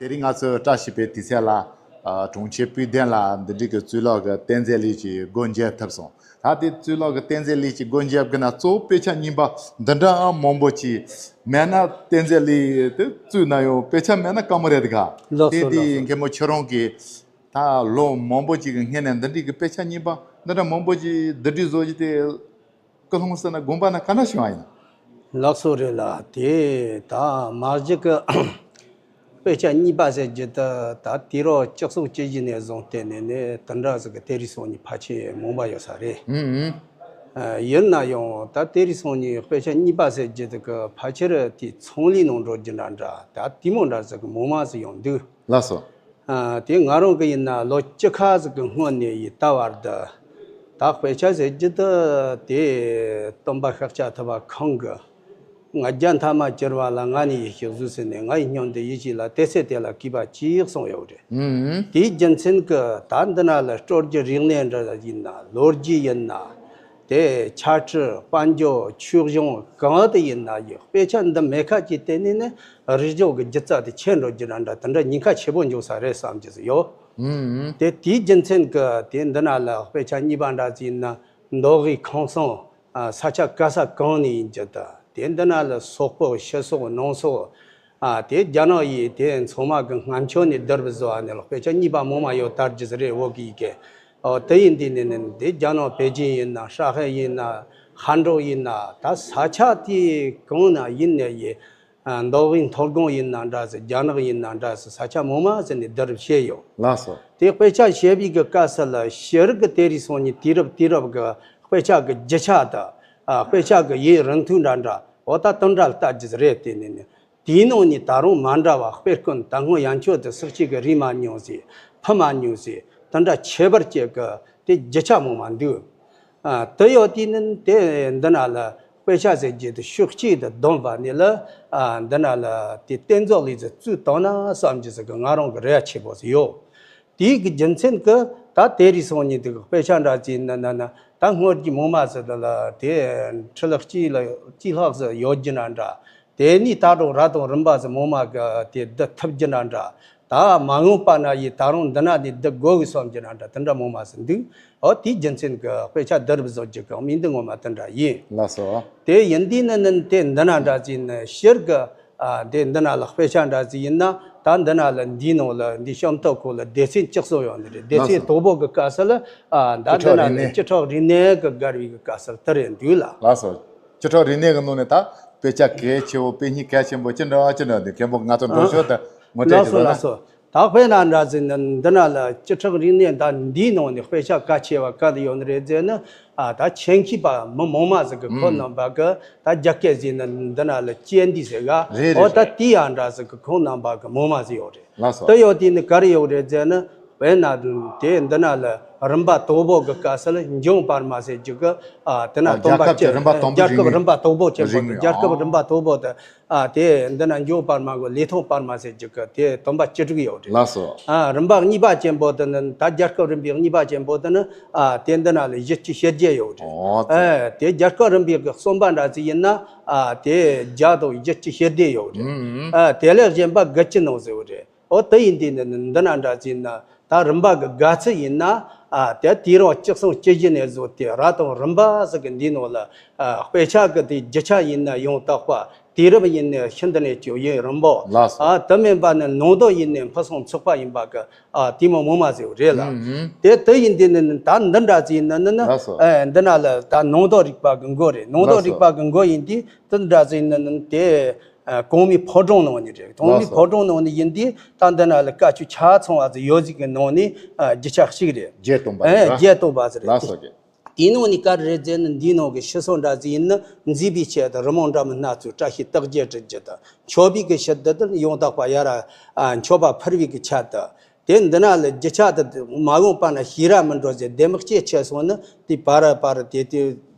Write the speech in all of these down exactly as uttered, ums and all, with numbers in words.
དེ་རིང་ང་ཚོས་བཀྲ་ཤིས་པའི་དུས་ཚོད་ལ། ཨ། གྲོང་ཁྱེར་སྤུས་ལྡན་ལ་འདི་འདྲའི་གི་གཙུག་ལག་གི་རྟེན་རྫས་གླུད་ཅིག་སྒོ་འབྱེད་ཐུབ་སོང་། ད་དེ་གཙུག་ལག་གི་རྟེན་རྫས་གླུད་ཅིག་སྒོ་འབྱེད་དགོས་ན་གཙོ་བོ་དཔེ་ཆ་རྙིང་པ་འདི་འདྲའང་མང་པོ་ཅིག་མེད་ན། རྟེན་རྫས་གླུད་དེ་བཙུགས་ན་ཡང་དཔེ་ཆ་མེད་ན་དཀའ་མོ་རེད་དེ་ག། ལགས་སོ། དེ་དེ་ལགས་སོ། མཁན་པོ་ཁྱེད་རང་གིས་ད་ལོ་མང་པོ་ཅིག་གི་སྔོན་ནས་འདི་འདྲའི་གི་དཔེ་ཆ་རྙིང་པ་འདི་འདྲ་མང་པོ་ཅིག་བསྡུ་སྒྲིག་བཟོ་རྒྱུ་དེ། སྐུལ་སློང་ཟེར་ན་དགོངས་པ་ན་ག་འདྲ་བྱུང་བ་ཡིན། ལགས་སོ། རེད་ལ། དེ་ད་མ་གཞི་གི་དཔེ་ཆ་རྙིང་པ་ཟེར་རྒྱུ་དེ་ད་དུས་རབས་བཅུ་གསུམ་བཅུ་བཞི་ནས་བཟུང་བལྟས་ནས་ནི་དེ་འདྲ་ཟིག་གི་དེ་རིང་སང་ཉིན་ཕལ་ཆེར་མང་བ་ཡོད་ས་རེད། ཨུ་ཨུ། ཨ། ཡིན་ན་ཡང་ད་དེ་རིང་སང་ཉིན་དཔེ་ཆ་རྙིང་པ་ཟེར་རྒྱུ་དེ་གི་ཕལ་ཆེར་དེ་ཚོང་ལས་ནང་འགྲོ་རྒྱུ་འདྲ་འདྲ། ད་དེ་མོ་འདྲ་ཟིག་གི་མང་མ་ཟིག་ཡོང་འདུག། ལགས་སོ། ཨ། དེ་ང་རང་གི་ཡིན་ན་ལོ་བཅུ་ཁ་ཟིག་གི་སྔོན་ནས་ཡིན་ད་བར་དུ། ད་དཔེ་ཆ་ཟེར་རྒྱུ་དེ་དེ་སྟོན་པ་ཤཱཀྱ་ཐུབ་པ་ཁོང་གིས་ང་རྒྱ་མཐའ་མ་བཅིར་བ་ལ་ང་ནི་ཡིད་ཞིག་བཟུང་ཟེར་ནས། ང་ཡི་སྙིང་འདི་ཡིད་ཞིག་ལ་དེ་ཚེ་དེ་ལ་གུས་པ་ཅིག་གསུངས་ཡོད་རེད། ཨུ་ཨུ། དེའི་རྒྱུ་མཚན་གྱིས་ད་འདི་ན་ལ་སྲོལ་རྒྱུན་རིག་གནས་འདྲ་ཡིན་ན། ལོ་རྒྱུས་ཡིན་ན། དེ་ཆ་འཕྲུལ་དཔལ་འབྱོར་ཆོས་གཞུང་གང་དུ་ཡིན་ན་ཡང་དཔེ་ཆ་འདི་མེད་ཁ་ཅིག་བལྟས་ནས་ནི་རིག་གཞུང་གི་སྒྱུ་རྩལ་དེ་ཆད་འགྲོ་རྒྱུ་འདྲ་འདྲ། དེ་འདྲ་ཉེན་ཁ་ཆེ་པོ་འབྱུང་ས་རེད་བསམ་གྱི་ཡོད། ཨུ་ཨུ། དེ་དེའི་རྒྱུ་མཚན་གྱིས་དེ་འདི་ན་ལ་དཔེ་ཆ་རྙིང་པ་འདྲ་ཅིག་ཡིན་ན། མདོ་དབུས་ཁམས་གསུམ། ཨ། ས་ཆ་ག་ས་གང་ནས་ཡིན་གྱི་ད། དེ་འདི་ན་ལ་སོག་པོ་ཕྱི་སོག་ནང་སོག། ཨ། དེ་རྒྱ་ནག་ཡིན། དེ་ཚང་མ་གི་སྔ་མཆོད་ནས་བསྡུར་བཟོ་བ་ནས་ལ་དཔེ་ཆ་རྙིང་པ་མང་མ་ཡོད་དར་རྒྱུ་ཟིག་རེད། བོད་གི་ཡི་གེ། ཨོ། དེ་ཡིན་དུས་ནས་ནི་དེ་རྒྱ་ནག་པེ་ཅིན་ཡིན་ན། ཧྲ་ཧེ་ཡིན་ན། ཧན་ཀྲུག་ཡིན་ན། ད་ས་ཆ་དེ་གང་ན་ཡིན་ནས་ཡིན། ཨ། མདོ་དབུས་མཐོ་སྒང་ཡིན་ན་འདྲ་ཟེར། རྒྱ་ནག་ཡིན་ན་འདྲ་ཟེར། ས་ཆ་མང་མ་ཟེར་ནས་བསྡུར་བྱས་ཡོད། ལགས་སོ། དེ་དཔེ་ཆ་བཤད་པའི་གི་སྐབས་སུ་ལ་ཤེས་རིག་གི་དེ་རིང་སང་ཉིན་དུས་རབས་དུས་རབས་གི་དཔེ་ཆ་གི་རྒྱུ་ཆ་དང་། ཨ། དཔེ་ཆ་གི་ཡིག་རིང་ཐུང་འདྲ་འདྲ། འོ། ད་དེ་འདྲ་ལྟ་རྒྱུ་རེད། དེ་ནས་ནི་དེའི་ནང་ནས་ད་རུང་མ་འདྲ་བ། དཔེ་དཀོན་ད་སྔོན་ཡན་ཆོད་དུ་ཟིག་གཅིག་གི་རིག་མ་མྱོང་ཟིག་ཕུད་མ་མྱོང་ཟིག་དེ་འདྲ་ཁྱད་པར་ཅན་གི་དེ་རྒྱུ་ཆ་མང་མ་འདུག། ཨ། དེ་ཡོད་དུས་ནི་དེ་འདི་ན་ལ་དཔེ་ཆ་ཟེར་རྒྱུ་དེ་ཕྱོགས་གཅིག་ཏུ་བསྡོམས་པ་ནས་ལ། ཨ། འདི་ན་ལ་དེ་རྟེན་རྫས་གླུད་ཅིག་བཙུགས་བཏང་ན་བསམ་རྒྱུ་ཟིག་གི་ང་རང་གི་རེ་བ་ཆེ་པོ་ཟིག་ཡོད། དེའི་གི་རྒྱུ་མཚན་གྱིས་ད་དེ་རིང་སང་ཉིན་དེ་གི་དཔེ་ཆ་འདྲ་ཅིག་ཡིན་ན་ན་ན། ད་སྔོན་གྱི་མང་མ་ཟིག་དེ་ལ་དེ་ཁྲི་ལྷག་གཅིག་ལ་གཅིག་ལྷག་ཟིག་ཡོད་རྒྱུ་འདྲ་འདྲ། དེ་ནས་ད་རུང་ར་དང་རིམ་པ་ཟིག་མང་མ་གི་དེ་བསྡུ་ཐུབ་རྒྱུ་འདྲ་འདྲ། ད་མ་འོངས་པ་ན་ཡིན་ད་རུང་འདི་ན་ནས་བསྡུ་དགོས་གི་བསམ་རྒྱུ་འདྲ་འདྲ། དེ་འདྲ་མང་མ་ཟིག་འདུག། འོ། དེའི་རྒྱུ་མཚན་གྱིས་དཔེ་ཆ་བསྡུར་བཟོ་རྒྱུ་གི་དམིགས་འདུན་ངོ་མ་དེ་འདྲ་ཡིན། ལགས་སོ། དེ་ཡིན་དུས་ནི་ནི་དེ་འདི་ན་འདྲ་ཅིག་ནི་ཕྱིར་གི། ཨ། དེ་འདི་ན་ལ་དཔེ་ཆ་འདྲ་ཅིག་ཡིན་ན། ད་འདི་ན་ལ་འདིའི་ནང་ལ་འདི་ཤམ་ཐབས་ཁོ་ལ་སྡེ་ཚན་བཅུ་གསུམ་ཡོད་ནི་རེད། སྡེ་ཚན་ལགས་སོ། དང་པོ་གི་སྐབས་སུ་ལ། ཨ། ད་འདི་ན་ལ་སྤྱི་སྤྱི་ཁྱབ་རིག་གནས་ཀྱི་བརྒལ་བའི་གི་སྐབས་སུ་དེ་རེད་འདུག་ལ། ལགས་སོ། སྤྱི་ཁྱབ་རིག་གནས་ཀྱི་ནང་ནས་ད་དཔེ་ཆ་གལ་ཆེ་བོ། དཔེ་རྙིང་གལ་ཆེན་པོ་ཅི་འདྲ་ཅི་འདྲ་འདུག། མཁན་པོ་ང་ཚོ་འགྲོ་ཞོར་དུ་ངོ་སྤྲོད་ཅིག་ལགས་སོ། ལགས་སོ། ད་དཔེར་ན་འདྲ་ཟིག་ནི་འདི་ན་ལ་སྤྱི་ཁྱབ་རིག་གནས་ད་འདིའི་ནང་ནས་དཔེ་ཆ་གལ་ཆེ་བ་ག་དེ་ཡོད་ནི་རེད་ཟེར་ན། ཨ། ད་ཆེད་མཁས་པ་མི་མང་མ་ཟིག་གིས་ཁོང་ཨུམ་རྣམ་པ་གིས་ད་རྒྱ་སྐད་ཟིག་ནི་འདི་ན་ལ་ཅན་དི་ཟེར་ག། རེད་རེད། འོ། ད་རེད། དེ་ཡང་འདྲ་ཟིག་གིས་ཁོང་རྣམ་པ་གིས་མང་མ་ཟིག་ཡོད་རེད། ལགས་སོ། དེ་ཡོད་དུས་ནི་ག་རེ་ཡོད་རེད་ཟེར་ན། དཔེར་ན་དེ་འདི་ན་ལ་རིམ་པ་དང་པོ་གི་སྐབས་སུ་ལ་འབྱུང་བར་མ་ཟེར་རྒྱུ་གི། ཨ། དེ་ན་ཨ། སྟོན་པ་རྒྱལ་ཁབ་ཀྱི་རིམ་པ་དང་པོ། རྒྱལ་ཁབ་རིམ་པ་དང་པོ་ཆེན་པོ་དང་། རིག་རྒྱལ་ཁབ་ཨ་རིམ་པ་དང་པོ་དང་། ཨ། དེ་འདི་ན་འབྱུང་བར་མ་གི་ལི་ཐང་བར་མ་ཟེར་རྒྱུ་གི་དེ་སྟོན་པ་བཅུ་དྲུག་ཡོད་རེད། ལགས་སོ། ཨ། རིམ་པ་གཉིས་པ་ཆེན་པོ་དེ་ནི། ད་རྒྱལ་ཁབ་རིམ་པའི་གཉིས་པ་ཆེན་པོ་དེ་ནི། ཨ། དེ་འདི་ན་ལ་བཞི་བཅུ་ཞེ་བརྒྱད་ཡོད་རེད། ཨོ་ཙི། ཨ། དེ་རྒྱལ་ཁབ་རིམ་པའི་གི་གསུམ་པ་འདྲ་ཅིག་ཡིན་ན། ཨ། དེ་བརྒྱ་དང་བཞི་བཅུ་ཞེ་བདུན་ཡོད་རེད། ཨུམ། ཨ། དེ་ལས་གཞན་པ་དགུ་བཅུ་ནང་ཟེར་བ་རེད། ཨོ། དེ་ཡིན་དུས་ནི་འདི་ན་འདྲ་ཅིག་ཡིན་ན། ད་རིམ་པ་གི་དགའ་ཚུལ་ཡིན་ན། ཨ། དེ་དུས་རབས་བཅུ་གསུམ་བཅུ་བཞི་ནས་བཟུང་སྟེ་ར་དང་རིམ་པ་ཟིག་གི་འདིའི་ནང་ལ། ཨ། དཔེ་ཆ་གི་དེ་རྒྱུ་ཆ་ཡིན་ན་ཡང་དག་པ། དུས་རབས་ཡིན་ནའི་ཤིན་ཏུ་ནས་ཀྱང་ཡུན་རིང་པོ། ལགས་སོ། ཨ། དེ་མིན་པ་ནི་ནང་དོན་ཡིན་ནའི་ཕུན་སུམ་ཚོགས་པ་ཡིན་པ་གི། ཨ། དེ་མོ་མང་མ་ཟེར་བ་རེད་ལ། ཨུམ་ཨུམ། དེ་དེ་ཡིན་དུས་ནི་ད་འདི་འདྲ་ཅིག་ཡིན་ན་ནི་ནི། ལགས་སོ། ཨ། འདི་ན་ལ་ད་ནང་དོན་རིག་པ་གི་མགོ་རེད། ནང་དོན། ལགས་སོ། རིག་པ་གི་མགོ་ཡིན་དུས་དེ་འདྲ་ཅིག་ཡིན་ན་ནི་དེ། ཨ། གོང་མའི་ཕོ་བྲང་ནང་ནས་རེད། གོང་མའི། ལགས་སོ། ཕོ་བྲང་ནང་ནས་ཡིན་དུས་ད་འདི་ན་ལ་བཀའ་ཆོས་ཆ་ཚང་བ་ཟིག་ཡོད་ཟིག་གི་ནང་ནས། ཨ། རྒྱུ་ཆ་གཅིག་རེད། བརྒྱད་སྟོན་པ། ཨ། རེད་པ། བརྒྱད་སྟོན་པ་ཟིག་རེད། ལགས་སོ། དེའི་ནང་ནས་ག་རེ་རེད་ཟེར་ན། འདིའི་ནང་གི་ཕྱི་སོ་འདྲ་ཟིག་ཡིན་ན། མཛེས་པའི་ཆེད་དུ་རི་མོ་འདྲ་མིན་སྣ་ཚོགས་བཀྲ་ཤིས་རྟགས་བརྒྱད་བྲི་རྒྱུ་དང་། མཆོད་པའི་གི་ཕྱིར་དུ་དེ་ཡང་དག་པ་ཡར། ཨ། མཆོད་པ་ཕུལ་བའི་གི་ཆེད་དུ། དེ་འདི་ན་ལ་རྒྱུ་ཆ་དེ་མ་འོངས་པ་ན་ཤེས་རབ་མི་འགྲོ་ཟེར། ལྡེ་མིག་ཅན་ཆེ་སོང་ན་དེ་བར་བར་དེ་དེ་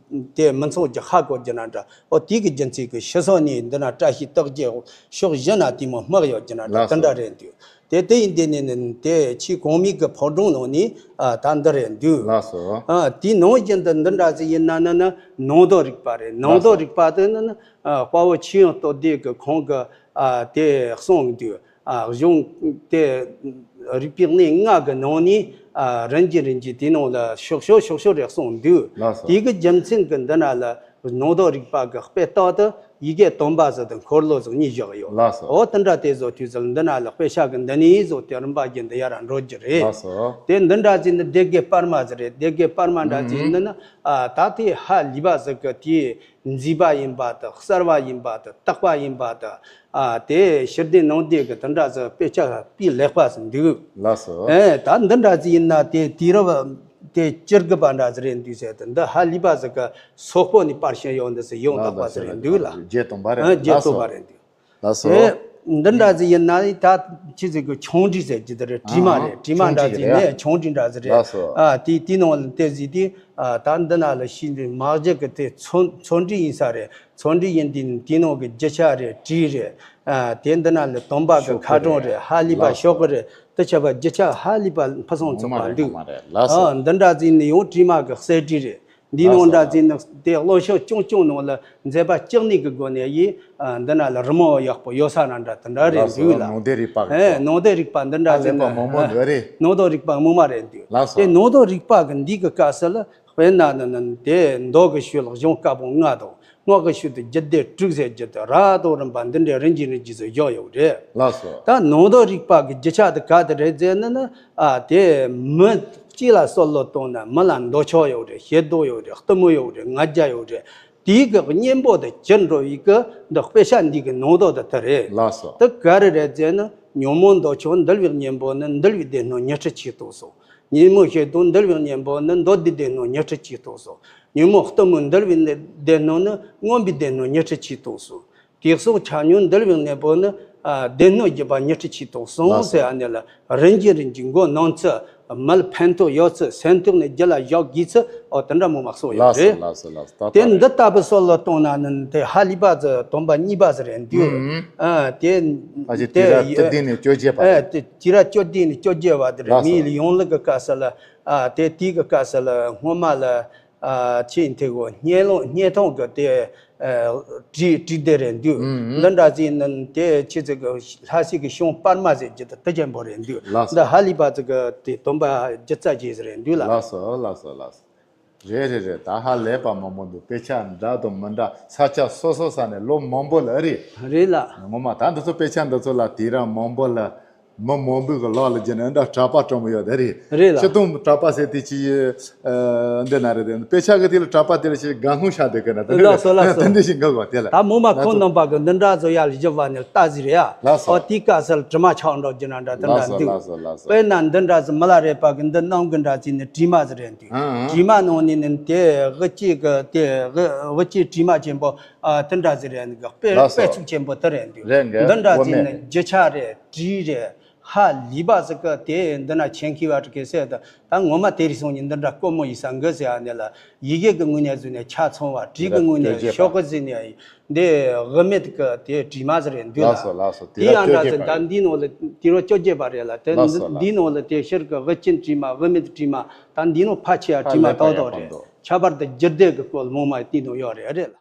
དེ་མི་མཚུངས་ཀྱི་ཧ་གོ་རྒྱུ་ན་འདྲ། འོ། དེ་གི་རྒྱུ་མཚན་གྱིས་ཕྱི་སོ་ནས་འདི་ན་བཀྲ་ཤིས་རྟགས་བརྒྱད་ཕྱོགས་བཞི་ན་དེ་མོ་སྨག་ཡོད་རྒྱུ་ན་འདྲ། ལགས་སོ། དེ་འདྲ་རེད་འདུག། དེ་དེ་ཡིན་དེ་ནས་ནི་དེ་ཆེས་གོང་མའི་གི་ཕོ་བྲང་ནང་ནས། ཨ། ད་འདི་རེད་འདུག། ལགས་སོ། ཨ། དེའི་ནང་བཞིན་དུ་འདི་འདྲ་ཟིག་ཡིན་ན་ནི་ནི་ནང་དོན་རིག་པ་རེད། ནང་དོན། ལགས་སོ། རིག་པ་དེ་ནི་ནི། ཨ། དཔའ་བོ་ཆོས་དབྱིངས་སྟོབས་ལྡན་གྱིས་ཁོང་གིས། ཨ། དེ་གསུངས་འདུག། ཨ་གཞུང་དེ་རིག་པའི་གནས་ལྔ་གི་ནང་ནས་ཨ་རིམ་གྱིས་རིམ་གྱིས་དེའི་ནང་ལ་ཤོག་ཤོག་ཤོག་ཤོག་རེ་གསུངས་འདུག་ལགས་སོ། དེ་གི་རྒྱུ་མཚན་གྱིས་འདི་ན་ལ་ནང་དོན་རིག་པ་གི་དཔེ་རྟགས་དེ་ཡི་གེ་སྟོན་པ་ཟེར་དང་འཁོར་ལོ་ཟེར་གཉིས་བཞག་ཡོད། ལགས་སོ། འོ་དེ་འདྲ་དེ་ཚོ་དུས་ཚོད་འདི་ན་ལ་དཔེ་ཆ་གི་འདི་ནས་བཟོ་དེ་རིམ་པ་བཞིན་དུ་ཡར་འགྲོ་རྒྱུ་རེད། ལགས་སོ། དེ་འདི་འདྲ་ཟིག་ནི་སྡེ་དགེ་པར་མ་ཟིག་རེད། སྡེ་དགེ་པར་མ་འདྲ་ཟིག་ཨུ་ནི་ནི་ཨ་ད་དེ་ཧ་ལས་པ་ཟིག་གི་དེའི་མཛེས་པ་ཡིན་པ་དང་གསལ་བ་ཡིན་པ་དང་དག་པ་ཡིན་པ་དང་། ཨ་དེ་ཕྱིར་ལྡན་ནང་བསྡུས་ཀྱི་དེ་འདྲ་ཟིག་དཔེ་ཆ་དཔེ་ལེགས་པ་ཟིག་འདུག་ལགས་སོ། ཨེ་ད་འདི་འདྲ་ཟིག་ཡིན་ན་དེ་དུས་རབས་དེ་བཅུ་དགུ་པ་འདྲ་ཟིག་རེད་འདུག་ཟེར་དུས་འདི་ཧ་ལས་པ་ཟིག་གི་སོག་པོ་ནས་པར་བྱས་ཡོང་འདུག་ཟེར་ཡོང་དག་པ་ཟིག་རེད་འདུག་ལ། བརྒྱད་སྟོང་པ་རེད། ཨ་བརྒྱད་ལགས་སྟོང་སོ། པ་རེད་འདུག་ལགས་སོ། དེ་འདི་འདྲ་ཟིག་ཡིན་ན་ད་ཁྱེད་ཟིག་གི་ཆུང་འདྲིས་ཟེར་གྱི་དེ་རེད། དྲི་མ་ཨ་རེད། དྲི་མ་ཆུང་འདྲ་འདྲིས་ཟིག་རེད། ནས་ཆུང་འདྲིས་འདྲ་ཟིག་རེད། ལགས་སོ། ཨ་དེ་དེའི་ནང་ལ་དེ་ཟིག་དེ་ཨ་ད་འདི་ན་ལ་ཤིང་འདི་མ་བརྗེད་གི་དེ་ཚོ་ཚོ་འདྲིས་ཡིན་ས་རེད། ཚོ་འདྲིས་ཡིན་དུས་དེའི་ནང་གི་རྒྱུ་ཆ་རེད། གྲི་རེད། ཨ་དེ་འདི་ན་ལ་སྟོན་པ་གི་ཤོག་ཁ་གྲོང་རེད། ཧ་ལས་པ་ལགས་སོ། ཤོག་གུ་རེད། དེ་ཆ་བ་རྒྱུ་ཆ་ཧ་ལས་པ་ཕུན་སུམ་ཚོགས་པ་འདུག་ངོ་མ་རེད། ངོ་མ་རེད། ལགས་སོ། ཨ་འདི་འདྲ་ཟིག་ནི་ཡང་དྲི་མ་གི་གསེར་བྲིས་རེད། འདིའི་ནང་ལགས་འདྲ་ཟིག་ནི་དེ་གློག་ཤོག་ཆུང་ཆུང་ནང་ལ་མཛེས་པ་ལྕགས་སྣེ་གི་སྒོ་ནས་ཡིས་ཨ་འདི་ན་ལ་རི་མོ་ཡག་པོ་ཡོད་ས་ན་འདྲ་དེ་འདྲ་རེད་ལགས་སོ། འདུག་ལ། ནང་དོན་རིག་པ་གི་ཨེ་ནང་དོན་རིག་པ་འདི་འདྲ་ཨ་ཟིག་ལེགས་པ་ནི་མང་པོ་འདུག་རེད། ནང་དོན་རིག་པ་ངོ་མ་རེད་འདུག་ལགས་སོ། དེ་ནང་དོན་རིག་པ་གི་འདི་གི་སྐབས་སུ་ལ། དཔེར་ན་ནི་ནི་དེ་མདོ་གི་ཤུལ་ལ་གཞུང་བཀའ་པོད་ལྔ་དང་། སྔགས་ཀྱི་ཤུལ་དུ་རྒྱུད་སྡེ་དྲུག་ཟེར་རྒྱུ་དེ་ར་དང་རིམ་པ་འདི་འདྲའི་རིམ་གྱིས་རིམ་གྱིས་སུ་བཞག་ཡོད་རེད། ལགས་སོ། ད་ནང་དོན་རིག་པ་གི་རྒྱུ་ཆ་དེ་ག་དེ་རེད་ཟེར་ན་ནི་ཨ་དེ་མི་གཅིག་ལ་བསམ་བློ་བཏང་ན་མི་ལ་འདོད་ཆགས་ཡོད་རེད། ཞེ་སྡང་ཡོད་རེད། གཏི་མུག་ཡོད་རེད། ང་རྒྱལ་ཡོད་རེད། དེའི་གི་གཉེན་པོ་དེ་ཅི་འགྲོ་བའི་གི་འདི་དཔེ་ཆ་འདི་གི་ནང་དོན་དེ་དེ་རེད། ལགས་སོ། དེ་ག་རེ་རེད་ཟེར་ན་ཉོན་མོངས་འདོད་ཆགས་འདུལ་བའི་གཉེན་པོ་ནི་འདུལ་བའི་སྡེ་སྣོད་ཉི་ཁྲི་ཆིག་སྟོང་སོ། ཉོན་མོངས་ཞེ་སྡང་འདུལ་བའི་གཉེན་པོ་ནི་མདོ་སྡེའི་སྡེ་སྣོད་ཉི་ཁྲི་ཆིག་སྟོང་སོ། ཉོན་མོངས་གཏི་མུག་འདུལ་བའི་སྡེ་སྣོད་ནི་མངོན་པའི་སྡེ་སྣོད་ཉི་ཁྲི་ཆིག་སྟོང་སོ། དེ་སོགས་ཆ་མཉམ་འདུལ་བའི་གཉེན་པོ་ནི་ཨ་སྡེ་སྣོད་བརྒྱད་པ་ཉི་ཁྲི་ཆིག་སྟོང་གསུངས་ཟེར། ཨ་ནི་ལ་རིམ་གྱིས་རིམ་གྱིས་མགོ་གནོན་ཚུལ། མི་ལ་ཕན་ཐོགས་ཡོད་ཚུལ། སེམས་ཐོག་ནས་རྒྱུད་ལ་བཞག་དགོས་ཚུལ། འོ་དེ་འདྲ་མང་མང་གསུངས་ཡོད་རེད། ལགས་སོ། ལགས་སོ། ལགས་སོ། ད་ལྟ་དེ་རེད། འདི་ལྟ་བུ་སོགས་ལ་གཏོང་ན་ནི་དེ་ཧ་ལས་པ་ཟེར་སྟོན་པ་གཉིས་པ་ཟེར་རེད་འདུག་ཨ་དེ་ད་ཅི་དེ་དུས་རབས་བཅུ་བདུན་ནས་བཅོ་བརྒྱད་བར་ཨ་རེད། དེ་དུས་རབས་བཅུ་བདུན་ནས་བཅོ་བརྒྱད་བར་དེ་རེད། ལགས་སོ། མིའི་ཡོངས་ལུགས་ཀྱི་སྐབས་སུ་ལ་ཨ་དེ་དུས་ཀྱི་སྐབས་སུ་ལ་སྔོན་མ་ལ་ཨ་ཆེས་མཐོའི་སྙན་ལོ་སྙན་ཐང་གི་དེ་ཨ་བྲིས་བྲིས་དེ་རེད་འདུག་ཨུམ་ཨུམ། འདི་འདྲ་ཟིག་ནི་དེ་ཆེས་ཚིག་གི་ལྷ་སའི་གི་གཞུང་པར་མ་ཟེར་རྒྱུ་དེ་དེ་ཅན་པོ་རེད་འདུག་ལགས་སོ། འདི་ཧ་ལས་པ་ཚིག་གི་དེ་སྟོན་པ་རྒྱུ་རྩ་ཆེ་ཟིག་རེད་འདུག་ལ། ལགས་སོ། ལགས་སོ། ལགས་སོ། རེད་རེད་རེད། ད་ཧ་ལས་པ་མང་པོ་འདུག་དཔེ་ཆ་འདྲ་དང་མི་འདྲ་ས་ཆ་སོ་སོ་ས་ནས་ལོ་མང་པོ་ལ་རེད། རེད་ལ། ངོ་མ་ད་འདི་ཚོ་དཔེ་ཆ་འདི་ཚོ་ལ་དུས་རབས་མང་པོ་ལ་མི་མང་པོའི་གི་ལག་ལ་བརྒྱུད་ནས་འདྲ་གྲྭ་པ་གྲོགས་མོ་ཡོད་དེ་རེད། རེད་ལ། སྤྱིར་བཏང་གྲྭ་པ་ཟེར་དེ་ཅི་ཨ་འདི་ན་རེད་དེ་དཔེ་ཆ་གི་དེ་ལ་གྲྭ་པ་དེ་ལ་ཅི་དགའ་སྣང་ཤར་དེ་གི་ན་དེ་ལགས་སོ་ལགས་སོ། དེ་འདྲ་ཞིག་འགག་གོ་དེ་ལ། ད་མོ་མ་ཁོང་རྣམ་པ་གི་འདི་འདྲ་བཟོ་ཡ་ལ་བཞི་བ་ནས་ལྟ་ཟིག་རེད་ཡ། ལགས་སོ། ཨོ་དེའི་སྐབས་སུ་དྲི་མ་ཆགས་འགྲོ་རྒྱུ་ན་འདྲ་དེ་འདྲ་ལགས་སོ། འདུག་ལགས་སོ། ལགས་སོ། དཔེར་ན་འདི་འདྲ་ཟིག་མི་ལ་རས་པ་གི་འདི་གནམ་གི་འདྲ་ཟིག་ནི་དྲི་མ་ཟིག་རེད་འདུག་ཨང་ཨང་། དྲི་མ་ནང་ནས་ནི་དེ་དབུ་སྐྱེས་གི་དེ་དབུ་དབུ་སྐྱེས་དྲི་མ་ཆེན་པོ་ཨ་དེ་འདྲ་ཟིག་རེད་འདུག་དཔེ་ལགས་སོ། དཔེ་ཚུགས་ཆེན་པོ་དེ་རེད་འདུག་རེད་འགའ་འདི་འདྲ་ཟིག་ནི་རྒྱུ་ཆ་རེད། གྲི་རེད། ཧ་ལས་པ་ཟིག་གི་དེ་འདི་ན་ཆེན་ཁི་བ་ཀྲི་ཀེ་སེ་ད་ད་ངོ་མ་དེ་རིགས་སོང་ཉིན་འདི་འདྲ་དཀོན་མོ་ཡིན་ས་འགི་ཟེར་ཨ་ནེ་ལ་ཡི་གེ་གི་ངོས་ནས་བཟོས་ནས་ཆ་ཚང་བ་གྲི་གི་ངོས་ནས་ཤོག་གི་ཟིན་ནས་འདི་དབུ་མེད་གི་དེ་དྲི་མ་ཟིག་རེད་འདུག་ལ། ལགས་སོ་ལགས་སོ། དེ་ཡང་འདྲ་ཟིག་ད་འདི་ནང་ལ་དུས་རབས་བཅོ་བརྒྱད་པ་རེད་ལ་དེ་ལགས་སོ་ལགས་འདི་ནང་ལ་དེ་ཕྱིར་གི་དབུ་ཅན་དྲི་མ་དབུ་མེད་དྲི་མ་ད་འདི་ནང་ཕལ་ཆེ་བ་དྲི་མ་ཏག་ཏག་རེད། ཁྱད་པར་དུ་རྒྱུད་སྡེ་གི་སྐོར་མང་མ་དེ་ནང་ཡོད་རེད་རེད་ལ།